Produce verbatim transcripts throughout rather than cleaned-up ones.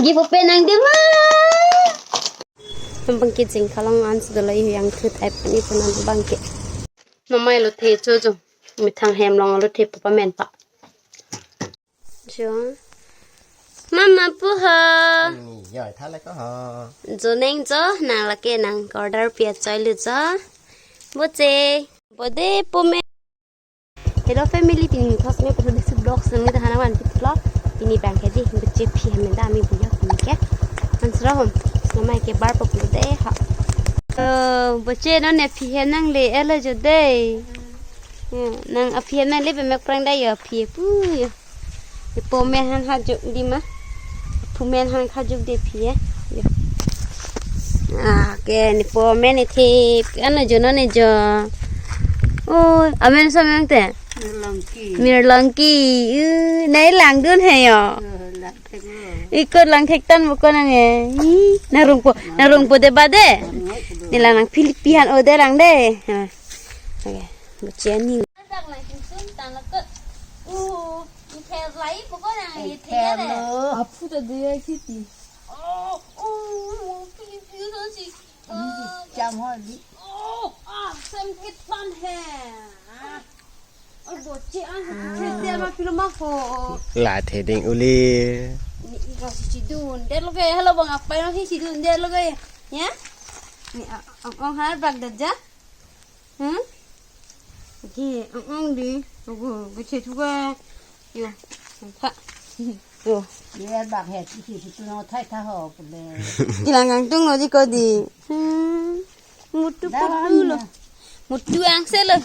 Ye pope nang dima. Nang bangke jingkha along an si dolo, ihu yang thut ai pani punan bangke. Mama lo the cho jo. Methang hem along lo the papa men pa. Jo. Mama pu ho. Ni yo tha le ko ho. Jo neng jo, nang lake nang order pi achoi lo jo. Boche. Bode pomen. Hello family, pini thos me photo disi vlog sini ta hana wan vlog. Pini bangke di, boche aphi hem dam mi puya pini ke. Ansra hom. Nama ke bar poklo de ha. Oh, boche non ne aphi hem nangle elo jo de. Hmm, nang aphi hem nangle pe mek prang da yo aphi pu yo. Nepo amen han hajuk di ma. Nepo amen han hajuk di aphi ya. Yo. Ah, ke nepo amen ithi ano jo non ne jo. Oh, amen so amen te. Mirlongki. Mirlongki. Uh, nai langdun he yo. Oh, langthek lo. Ikot langthek tan bukan nang e. Ih, narungpo, narungpo de ba de. Nila nang Philippine o de lang de. Ha. Oke, boche ani. Aphu ta dia kiti. Oh, oh, piu piu to si. Ini jam ho di. Oh, ah, sem kitan he. Ah. Oh, boche an, ah, thete ma pilo ma ho. La theding uli. Ni iro si chidun. Delo ke, halo bang apa yang si chidun delo ke. Ya? Ni, ah, ang, ang har bag daja. Hmm? Oke, ang, ang di. Ogo, boche thuga. Yo, pa. Yo. Ye bak he, si si tu no thai tha ho pule. Kilang kangtung lo di ko di. Hmm. Mutu putu lo. Mutu angse lo.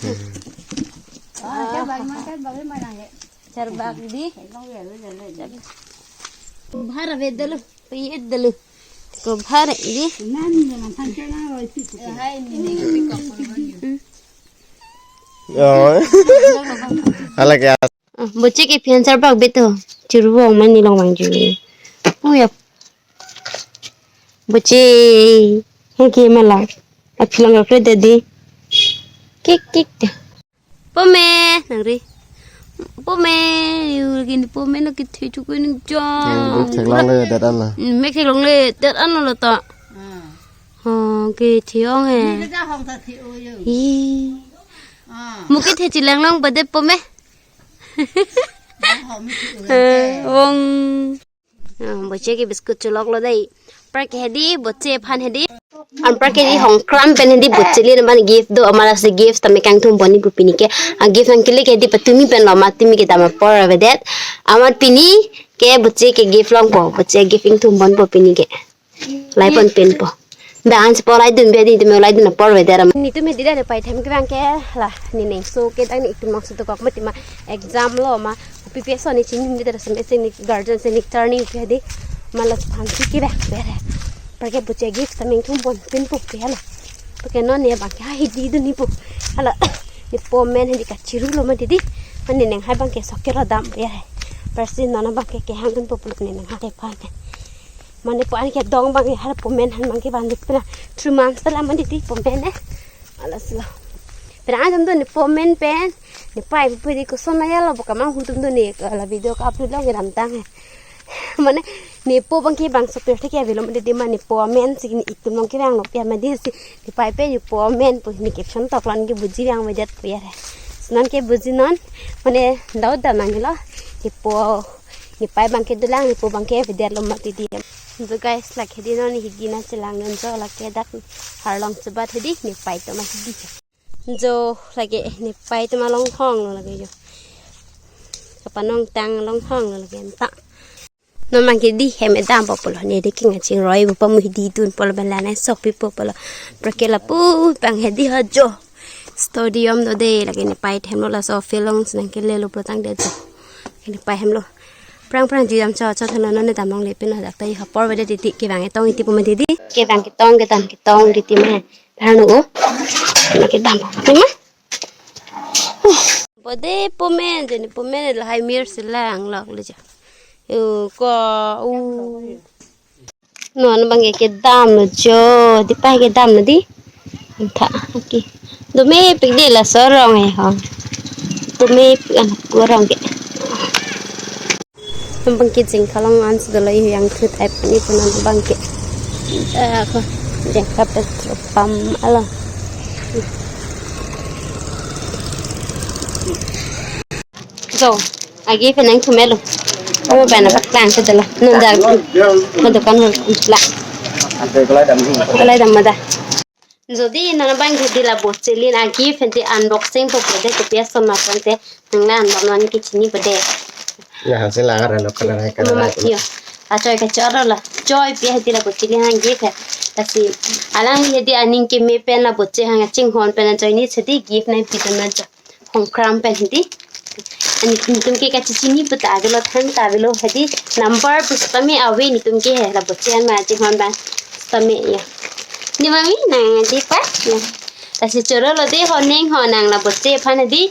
Ah, ya bak ma kan bak ma nang ye. Charbak di. Long ye lo ye lo. Bhar ave dalo. Piyet dalo. Ko bhar di. Nan ni man than ke na roi si. Hai ni ni ko ko. Oh. Hala ke. Ah, boche ke aphi an charbak beto. Chirvong mani long vangju. Oh ya. Boche. He ke mala. Aphi lang kre de di. Kik kik de. Pomen, nang ri. Pomen, yu gini pomen no kithi chuku ning jong. Hmm, theklong le det an lo. Hmm, mek theklong le det an lo to. Hmm. Oh, kithi ong he. Ni le ka hong ta thi o yo. Ih. Ah. Mu kithi chilang long bade pomen. Hong mi thi o. Eh, yo. Wong. Ah, boche ke biscuit chelok lo dei. Prake hedi, boche aphan hedi. An prake di hongkram pen hedi boche le naman gift do, amat si gift tame kangthum pon ni pu pini ke. Ah, gift nang kile ke hedi patumi pen lo, amat tumi ke dam apor avedet. Amat pini ke boche ke gift longpo, boche gift ingthum ponpo pini ke. Lai pon penpo. Da an si po lai dun be di tumi lai dun apor avedet amat. Netum hedi da nepai them ke bang ke la. Nening so ke tang netum mang so to kok mati ma exam lo ma. P P S ni chini di da sem ese ni guardian se ni turning ke di. Mala phan si ke bang bere. Prake boche gift tame ingthum pon penpo ke la. Prake non ne bang ke ha hedi dun ni pu. Hala. Nepo amen hedi kachiru lo ma didi. Mane neng hai bang ke sok ke lo dam bere. Persi non bang ke kehang dun po pulo nening hai ke pa ke. Mane po an ke dong bang ke har pomen han bang ke bang dik pena three months ta la mane di pomen eh. Ala sila. Pena an dam do nepo amen pen. Nepai pu di koson na ya lo bo kamang hu dam do ne la video ka upload long ke dam tang eh. Mane nepo bang ke bang sopir thek ya velo mane di mane nepo amen si ni itum long ke bang lo pia mane di si nepai pen nepo amen pu ni caption tok lon ke buji bang vedet pu ya re. Sunan ke buji non mane dau dam nang lo. Nepo Nepai bang ke dolang, nepo bang ke avedet lo mati di. Jo guys, lake hedi non hedi na chelang non jo lake dak arlong chebat hedi nepai atum hedi. Jo lake nepai atum along hong lo lake jo. Kapanong tang along hong lo lake anta. Non bang ke di hem edampo pulo ne di king aching roi bo pamu hedi dun pulo ben la nai sok pipo pulo. Prake lapu bang hedi ha jo. Stadium do de lake nepai hem lo laso field along si nang kele lo pulo tangdet jo. Nepai hem lo. Prang prang jui dam cho cho thano non ne dam longle pin dak ta ha apor avedet titi kevang etong iti pu ma didi. Kevang ketong kedam ketong titi ma. Thano o. Ma kedam. Tema. Bode pomen jeni pomen lahai mir si lang lok le jo. Yo ko u. Non bang ke kedam lo jo, nepai kedam lo di. Tha, oke. Domepik di laso arong eh ho. Domepik an kurang ke. Abangke jengkha along ansi dolo, yo, yang thu type ni punan abangke. Eh, ako, jengkha petrol pump along. So, agi pen nangthu melo. Amo pen apa klang ke dolo. Non jar. Ma dukan hol la. Kalai dam mada. Jodi non abangke hedi la boche lin agi pen te unboxing po po de, kopi ason ma pen te nang la anbom non ke chini po de. Ya, hasil agar lo kalai kalai. Mama kio. Achoi kachor lo. Choi pi hedi la boche lin hang gift he. Lasi alang hedi aning keme pen la boche hang chinghon pen ajoine si hedi gift nangpi dun na jo. Hongkram pen hedi. Ani netum ke kachechini puta avelo, than ta avelo hedi. Number pu sitame ave netum ke he, la boche an ma chinghon abang sitame ya. Ni mami nangdi pa. Ya. Lasi choro lo de, ho ning ho nang la boche aphan hedi.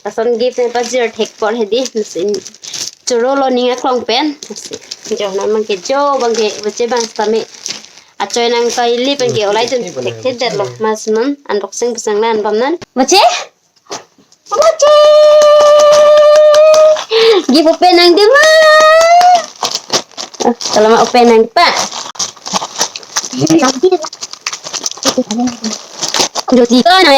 Lason gift nangpajir thek apor hedi. Lasi choro lo ning aklong pen. Lasi jo non abangke jo abangke boche abang sitame. Achoi nangtoi ili pen ke olai dun thekthedetlo. Mas non unboxing pusang la anbom non. Boche? Boche! Gift open nangdi ma. Ah, kalau ma open nangdi pa. Jodi ko na.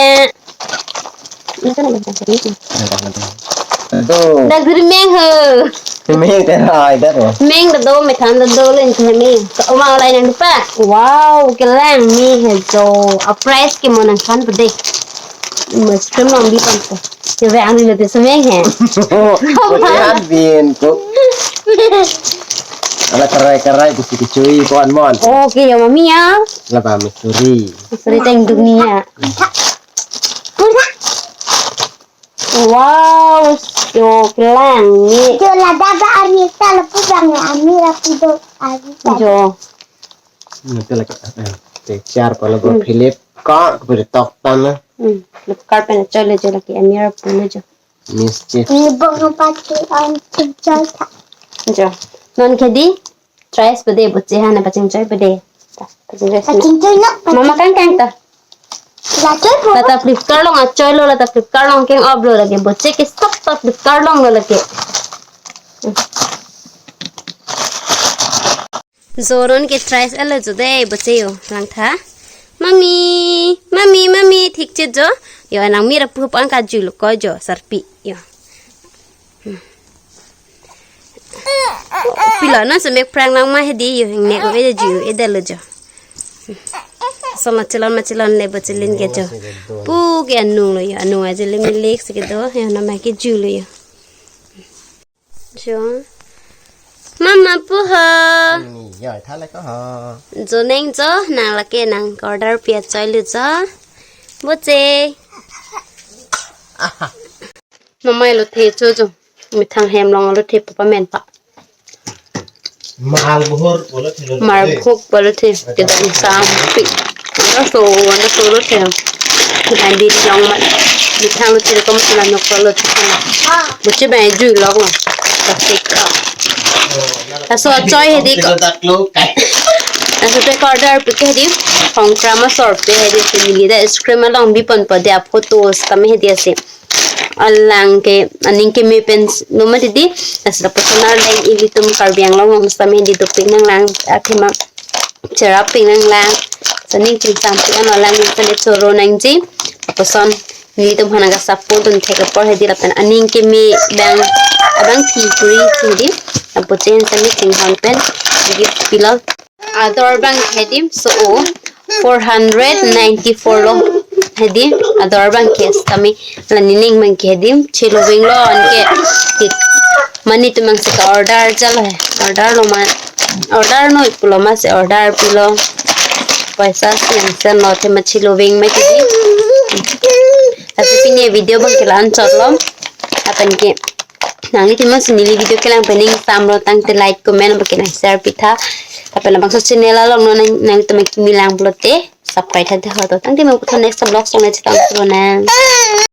Tuh. Dak guri meng ho. Meng tera, ida tuh. Meng ta do, methan ta do, len ke meng. Oma olai nangdi pa. Wow, kelang me he jo. A price ke mo nangphan pede. Mas krim long bi pan ko. Yo ve ang ni lo te semeng he. Oh, oh, ya bin ko. Ala karai karai kusi kuchui ko anmon. Okay, yo mami ya. Laba misturi. Misturi teng dunia. Wow, yo kelang ni. Yo lada ba Arnita lapu bang ya, Ami lapu do Arnita. Jo. Nanti lagi, eh, te char pala bo Philip ka kepada tok tan na. Hmm, Flipkart pen choi le jo lagi Amir pulo jo. Miss Chief. Ni bong pati on choi ta. Jo. Non ke hedi, tries pede boche hana paching choi pede. Ta, paching choi. Paching choi nok, paching. Mama kang kang ta. La choi po. Lata Flipkart along achoi lo, lata Flipkart along keng up lo lagi. Boche ke stok ta Flipkart along lo lagi. Jo non ke tries alo jo de boche yo langtha. Mami, mami, mami, thik che jo. Yo nang mira pup an ka jul ko jo sarpi yo. Pilo non semek prank lang ma hedi yo, heng nek ave ju e dalo jo. So ma chelon ma chelon le boche lin ke jo. Pu ke anung lo yo, anung aje le milik si ke do, yo na ma ke ju lo yo. Jo. Mama pu ho. Ni yo tha le ko ho. Jo neng jo, nang lake nang order pi achoi lo jo. Boche. Aha. Mama lo the cho jo. Methang hem long lo the papa men pa. Mal buhur pulo the lo. Mar phuk pulo the. Kedam sam pi. Anda so, anda so lo the. Kedam di long ma. Methang lo the ko ma sila nok pulo the. Boche ba ju lok lo. Plastic ka. Laso achoi hedi ko. Dak lo kai. Laso te order pi ke hedi. Hongkram asor pi hedi, si neli dak screen along bi pon po de, a photos kami hedi asi. Alang ke aning keme pen lo mati di. Lasi lapuson arleng ilitum Karbi Anglong along sitame hedi dopik nanglang, athema cherap pik nanglang. Lasi ning chingsam pik an alang nangpale choro nangji. Lapuson nelitum aphan nangka support dun thek apor hedi lapen aning keme abang, abang thi puri hedi. Lapu chen sitame chinghon pen gift pilo. Ador abang hedi so o four hundred ninety-four lo hedi. Ador abang ke sitame la nening abang ke hedi chelo veng lo anke. Mane netum abang si ka order jalo he. Order lo ma, order noi pulo ma si order pilo. Paisa si yang sen lo athema chelo veng ma hedi. Lasi pini video abang ke la-an chot lo. Lapen ke nanglitum si neli video kelang pen ning sam lo tangte like, comment, abang ke nang share pitha. Lapen labangso channel along non nang, nangtum kimi lang pulote subscribe tha de ho to. Tangte mo puthot next vlog along nang chetong lonang.